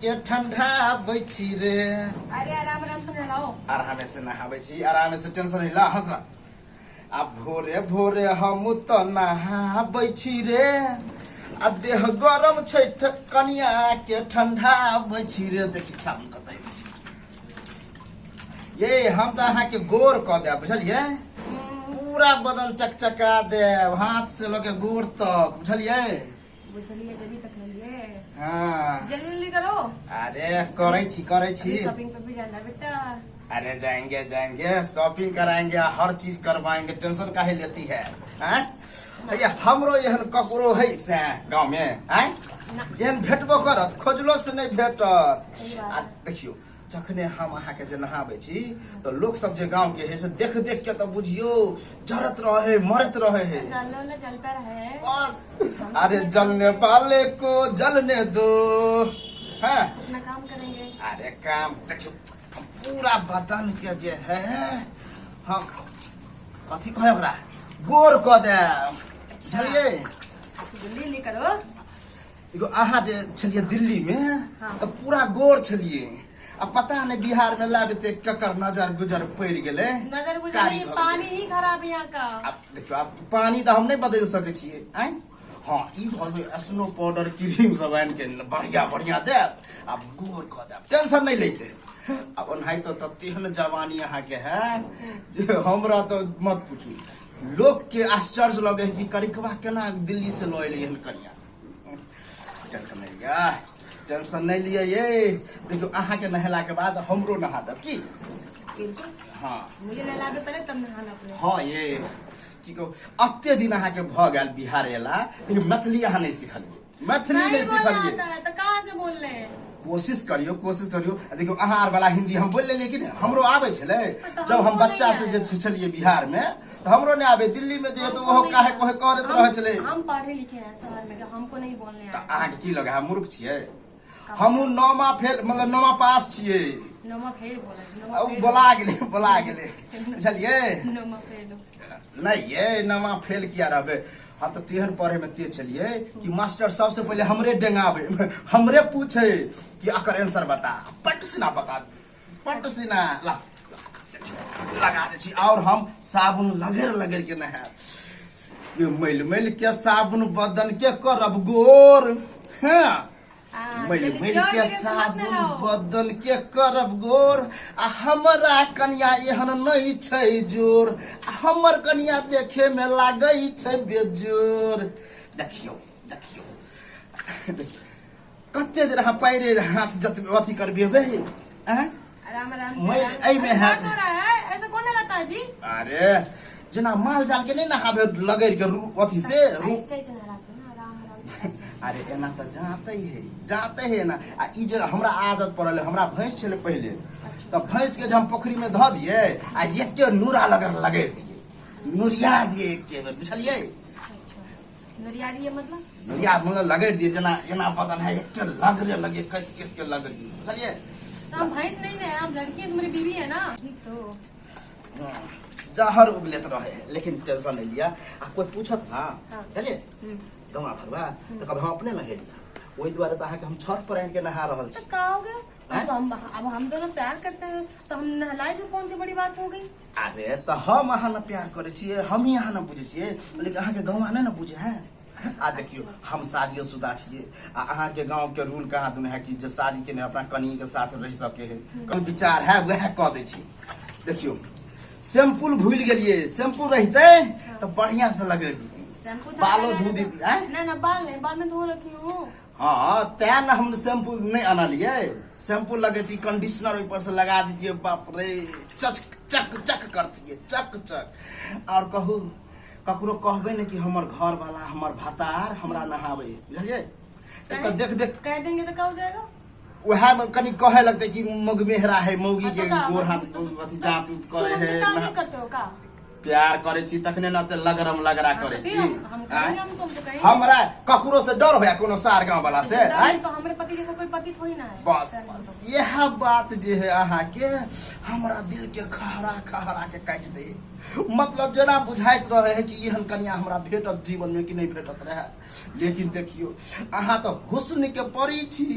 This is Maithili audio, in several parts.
के ठंडाबै छी रे। अरे आराम आराम से नहाओ। आरामे से नहाबै छी, आरामे से, टेंशन नहीं ला हंसला। आ भोरे भोरे हम तऽ नहाबै छी रे, आ देह गरम छै, कनिया के ठंडाबै छी रे। देखी साबुन कतऽ ये, हम तऽ अहाँके गोर कऽ देब, बुझलियै? पूरा बदन चकचका देब, हाथ से लऽ के गोर तक, बुझलियै? बुझलियै, जब तक लिए। हाँ। जल्दी जल्दी करो। अरे करै छी, करै छी। शॉपिंग पे भी जाना बेटा। अरे जाएंगे जाएंगे, शॉपिंग कराएंगे, हर चीज करवाएंगे, टेंशन काहे लेती है? हैं भैया, हमरो एहन ककरो है से गाँव में हैं? एहन भेटबो करत, खोजलो से नहीं भेटत। आ देखियो, जखने हम अहाँके जे नहाबै छी तऽ लोक सब जे गाँव के है से देख देख के तऽ बुझियो जरत रहे, मरत रहे है। जलने वाला जलता रहे। बस, अरे जलने वाले को जलने दो। हाँ, अपना काम करेंगे। अरे काम देखियो, हम पूरा बदन के जे है हम कथी कहे ओकरा गोर कऽ देब, बुझलियै? जल्दी जल्दी करो। एगो अहाँ जे छलियै दिल्ली में तऽ पूरा गोर छलियै, आ पता नहि बिहार में लाबिते ककर नजर गुजर पड़ि गेलै। नजर गुजर कारी नहीं, भऽ पानी गेलै। ही खराब है यहाँ का। आब देखियौ, आब पानी तऽ हम नहि बदलि सकै छियै। आँय हँ, ई भऽ सकै स्नो पाउडर क्रीम सब आनि के बढ़िया बढ़िया देब, आब गोर कऽ देब, टेंशन नहि लैके। आब ओनाहितो तऽ तेहन जवानी अहाँके है जे हमरा तऽ मत पूछू, लोक के आश्चर्य लगे है कि करिकबा केना दिल्ली से लऽ एलै एहन कनिया। टेंशन नहीं लिया, टेंशन नहीं लिया। ये देखियो, अहाँ के नहेला के बाद हमरो नहा देब की? बिल्कुल। हाँ। मुझे नहला के पहले तब नहाना अपने। हाँ, ये की कहू, अते दिन अहाँ के भऽ गेल बिहार एला, लेकिन मैथिली अहाँ नहीं सिखलियै, मैथिली नहीं नहीं बोलना सिखलियै। आता है तो कहाँ से बोल रहे हैं? कोशिश करियो, कोशिश करियो। आ देखियो, अहाँ आर वाला हिंदी हम बोल लेलियै कि नहीं? हमरो आबै छलै। तऽ जब हम हमरो बच्चा नहि से जे आबै। छलियै बिहार में तऽ हमरो नहि आबै। दिल्ली में जे तऽ हमको ओहो नहीं काहे आबै। कोहे करैत रहै छलै। हम पढ़े लिखे हैं शहर में, हमको नहीं बोलने तऽ आया। अहाँके की लगे, हम मूर्ख छियै? हमहूँ नौमा फेल, मतलब नौमा पास छियै। नौमा फेल बोला, नौमा आ, फेल। बोला गेलै, बोला गेलै, बुझलियै? नौमा फेल। नहि ये, नौमा फेल किया रहबै? हम तऽ तेहन पढ़े में तेज छलियै कि मास्टर सबसे पहिले हमरे डेंगाबै, हमरे पूछे कि एकर आंसर बता। पट सिना बता दियै, पट सिना। ला लगा दै छी और हम साबुन लगेर लगेर के नहायब। ये मैल मैल के साबुन बदन के करब गोर। हाँ, मैल मैल के साबुन बदन के करब गोर, आ हमरा कनिया एहन नहीं छै जोर, आ हमर कनिया देखे में लागै छै बेजोर। देखियौ, देखियौ, कते देर अहाँ पैरे हाथ जतबे अथी करबेबै? आँय? आराम आराम से। मैं आराम। एहिमे अरे हाथ दर्द हो रहा है, ऐसे कौन नहलाता है जी? अरे जेना माल जाल के नहीं नहाबे लगड़ के रू अथी से रू। ऐसे ऐसे नहलाते हैं ना, आराम आराम से, ऐसे, ऐसे। अरे एना तऽ जाते है, जाते है ना। आ ई जे हमरा आदत पड़ल है, हमरा भैंस छलै पहिले, तऽ भैंस के जे हम पोखरी में धऽ दिए आ एके नूरा लगड़ लगड़ दिए, नुरिया दिए एके बेर, बुझलियै? अच्छा, नरिया दिए मतलब? नरिया मतलब लगड़ दिए, जेना एना बदन है एके लगरे लगे, कस कस के लगड़ दिए, बुझलियै? तो हम भैंस नहीं ना, हम लड़की है, तुम्हारी बीवी है ना। ठीक तो। हाँ, जहर उगलेत रहे, लेकिन टेंशन नहीं लिया। आ कोई पूछत ना, बुझलियै? गौआ भरुआ तऽ कभी हम अपने नहेलिया, ओहि दुआरे तऽ अहाँके हम छत पर आनि के नहा रहल तो छी। का हो गया? हैं? अब हम, अब हम दोनों प्यार करते हैं तो हम नहलाए तो कौन सी बड़ी बात हो गई? अरे तऽ हम अहाँ ने प्यार करै छियै, हम ही अहाँ ने बुझै छियै, लेकिन अहाँके गौआ नहि ने बुझै है। आ देखियौ, हम शादियो शुदा छियै, आ अहाँके गाँव के रूल कहाँ दुनू है कि जे शादी के नहि अपना कनिए के साथ रहि सके है। कोन विचार है वएह कऽ दै छी। देखियौ, शैम्पूल भूलि गेलियै, शैम्पू रहितै तऽ बढ़िया से लगड़ दिती। शैम्पू तो बालो लगा धो लेता। देती, आँय? ना ना, बाल नहीं, बाल में धो रखी हूँ। हाँ, तें ने हम शैम्पू नहि अनलियै। शैम्पू लगेती, कंडीशनर ओहि पर से लगा दितियै, बाप रे, चक चक चक करतियै, चक चक। और कहू, ककरो कहबै ने कि हमर घर वाला, हमर भतार हमरा नहाबै, बुझलियै? एक तऽ देख देख कह देंगे तो का हो जाएगा? वएह में कनि कहे लगतै कि मग मेहरा है, मौगी हाँ, के तो का? गोर हाथ अथी जात उत तुम करे हमसे है। काम नहीं करते हो का? प्यार करे छी तखने न ते लगरम लगरा हाँ, करे तो छी। फिर हम कहेंगे, आँय? हम तुमको कहेंगे। हमरा ककरो से डर होया कोनो सार गांव वाला से? डर आँय? नहीं तो हमरे पति जैसा कोई पति थोड़ी ना है। बस डर नहीं बस तो। यह बात जे है अहाँ के हमरा दिल के खहरा खहरा के काटि दे, मतलब जेना बुझाइत रहे है कि एहन कनिया हमरा भेटत जीवन में कि नहीं भेटत रहे। लेकिन देखियो, अहाँ तो हुस्न के परी छी।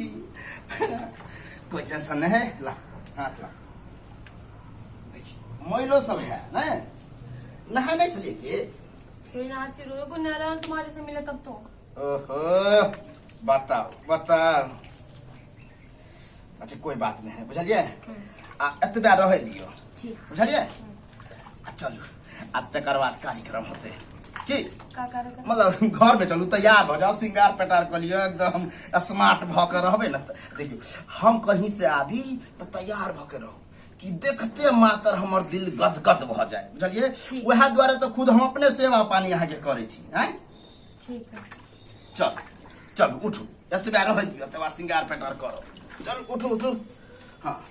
कोई टेंशन नहीं है। ला हाथ ला, देखिए मैलो सब है नहीं, नहा नहीं चलिए के फिर नहाती रोज को नहला तुम्हारे से मिला तब तो। ओहो बताओ बताओ। अच्छा कोई बात नहीं है, बुझलिए? आ एतबा रहे दियो, ठीक बुझलिए? आ चलू आ तकर बाद कार्यक्रम होते की का कार्यक्रम? मतलब घर में चलू, तैयार भऽ जाओ, श्रृंगार पेटार कऽ लिअ, एकदम स्मार्ट भऽ के रहबै ने। देखियौ हम कहीं से आबी तऽ तैयार भऽ के रहू कि देखते मात्र हमर दिल गदगद भऽ जाए, बुझलिए? ठीक। वएह दुआरे तऽ खुद हम अपने सेवा पानी अहाँके करै छी। आँय ठीक है चल चलू उठू, एतबा रहै दियौ, एतबा श्रृंगार पेटार करो, चलू उठू उठू। हाँ।